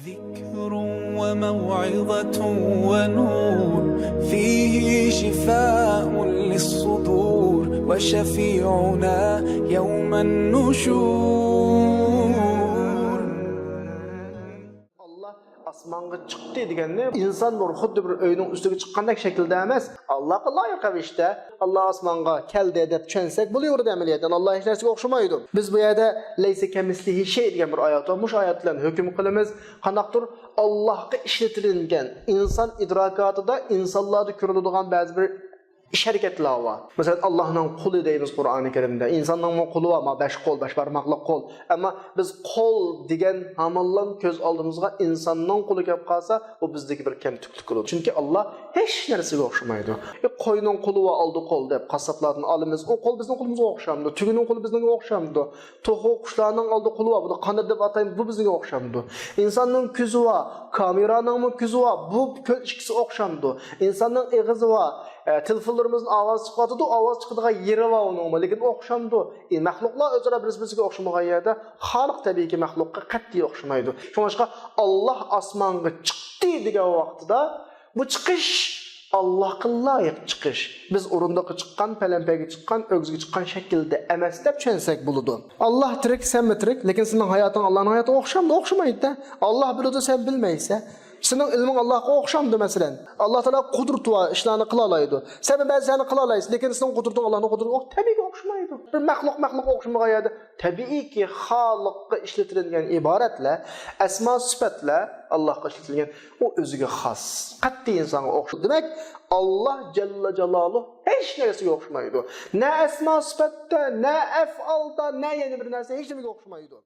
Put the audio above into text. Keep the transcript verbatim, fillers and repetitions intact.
ذكر وموعظة ونور، فيه شفاء للصدور، وشفيعنا يوم النشور. ئاللا ئاسمانغا چىقتى دېگەننى ئىنسان بىر خۇددى بىر ئۆينىڭ ئۈستىگە چىققاندەك شەكىلدە ئەمەس، ئاللاغا لايىق رەۋىشتە ئاللا ئاسمانغا كەلدى دەپ چۈشەنسەك بولۇۋېرىدۇ ئەمەلىيەتتە. ئاللا ھېچ نەرسىگە ئوخشىمايدۇ. بىز بۇ يەردە لەيسە كەمىسلىھى شەي دېگەن بىر ئايەت بار. مۇشۇ ئايەت بىلەن ھۆكۈم قىلىمىز. قانداقتۇر ئاللاھقا ئىشلىتىلىنگەن ئىنسان ئىدراكاتىدا، ئىنسانلاردا كۆرۈلىدىغان بەزى بىر ئىش ھەرىكەتلەر بار. مەسىلەن، ئاللاھنىڭ قولى دەيمىز قۇرئانى كەرىمدە. ئىنساننىڭمۇ قولى بار، ما بەش قول، بەش بارماقلىق قول. ئەمما بىز قول دېگەن ھامانلا كۆز ئالدىمىزغا ئىنساننىڭ قولى كەپ قالسا، بۇ بىزدىكى بىر كەمتۈكلۈك بولىدۇ. چۈنكى ئاللا ھېچ نەرسىگە ئوخشىمايدۇ. ئى، قوينىڭ قولى بار، ئالدى قول دەپ قاسساپلاردىن ئالىمىز. ئۇ قول بىزنىڭ قولىمىزغا ئوخشامدۇ؟ تۈگىنىڭ قولى بىزنىڭگە ئوخشامدۇ؟ توخۇ، قۇشلارنىڭ ئالدى قولى بار، بۇنى قانات دەپ ئاتايمىز، بۇ بىزگە ئوخشامدۇ؟ ئىنساننىڭ كۆزى بار، كامېرانىڭمۇ كۆزى بار، بۇ كۆز ئىككىسى ئوخشامدۇ؟ ئىنساننىڭ ئېغىزى بار، ئە، تېلېفونلىرىمىزدىن ئاۋاز چىقىۋاتىدۇ، ئاۋاز چىقىدىغان يېرى بار ئۇنىڭمۇ، لېكىن ئوخشامدۇ؟ ئى، مەخلۇقلار ئۆزئارا بىرسى بىرسىگە ئوخشىمىغان يەردە خالىق تەبىئىيكى مەخلۇققا قەتئىي ئوخشىمايدۇ. شۇڭلاشقا ئاللا ئاسمانغا چىقتى دېگەن ۋاقتىدا بۇ چىقىش ئاللاھقا لايىق چىقىش. بىز ئورۇندۇققا چىققان، پەلەمپەيگە چىققان، ئۆگزىگە چىققان شەكىلدە ئەمەس دەپ چۈشەنسەك بولىدۇ. ئاللاھ تىرىك، سەنمۇ تىرىك، لېكىن سېنىڭ ھاياتىڭ ئاللانىڭ ھاياتىغا ئوخشامدۇ؟ ئوخشىمايدۇ-دە. ئاللاھ بىلىدۇ، سەن بىلمەيسەن. سېنىڭ ئىلمىڭ ئاللاھقا ئوخشامدۇ، مەسىلەن؟ ئاللاھ تائالا قۇدرىتى بار، ئىشلارنى قىلالايدۇ. سەن بەزى ئىشلارنى قىلالايسەن، لېكىن سېنىڭ قۇدرىتىڭ ئاللاھنىڭ قۇدرىتىگە ئوخ-، تەبىئىيكى ئوخشىمايدۇ. بىر مەخلۇق مەخلۇققا ئوخشىمىغان يەردە تەبىئىيكى خالىققا ئىشلىتىلگەن ئىبارەتلەر، ئەسما سۈپەتلەر ئاللاھقا ئىشلىتىلگەن، ئۇ ئۆزىگە خاس. قەتئىي ئىنسانغا ئوخشاش. دېمەك، ئاللاھ جەللە جالالۇھ ھېچ نەرسىگە ئوخشىمايدۇ. نە ئەسما سۈپەتتە، نە ئەفئالدا، نە يەنە بىر نەرسە، ھېچ نېمىگە ئوخشىمايدۇ.